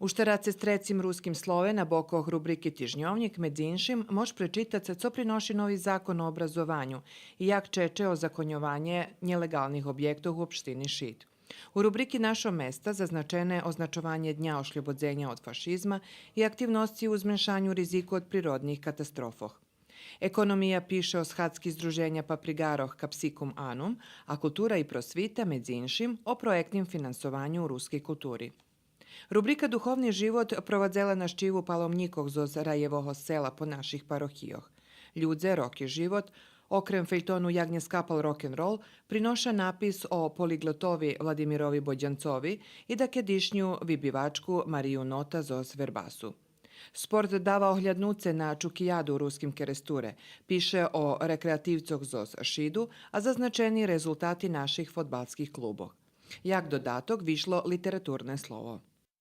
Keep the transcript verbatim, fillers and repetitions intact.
У штерацец трецим Руским слове на бокох рубрики Тижньовнїк, медзи иншим, мож пречитац цо приноши нови закон о образованю и як чече озаконьованє нєлеґалних обєктох у општини Шид. У рубрики Нашо места зазначене означованє Дня ошлободзеня од фашизма и активносци у зменшаню ризику од природних катастрофох. Економия пише о схадзки Здруженя паприґарох Capsicum Annuum, а Култура и просвита, медзи иншим, о проєктним финансованю у рускей култури. Рубрика Духовни живот провадзела нащиву паломнїкох зоз раєвого села по наших парохийох. Людзе, роки, живот, окрем фельтону Як нє скапал рокенрол, приноша напис о полиґлотови Владимирови Бодянцови и дакедишню вибивачку Марию Нота зоз Вербасу. Спорт дава огляднуце на Чукияду у Руским Керестуре, пише о рекреативцох зоз Шиду, а зазначени резултати наших фодбалских клубох. Як додаток вишло Литературне слово.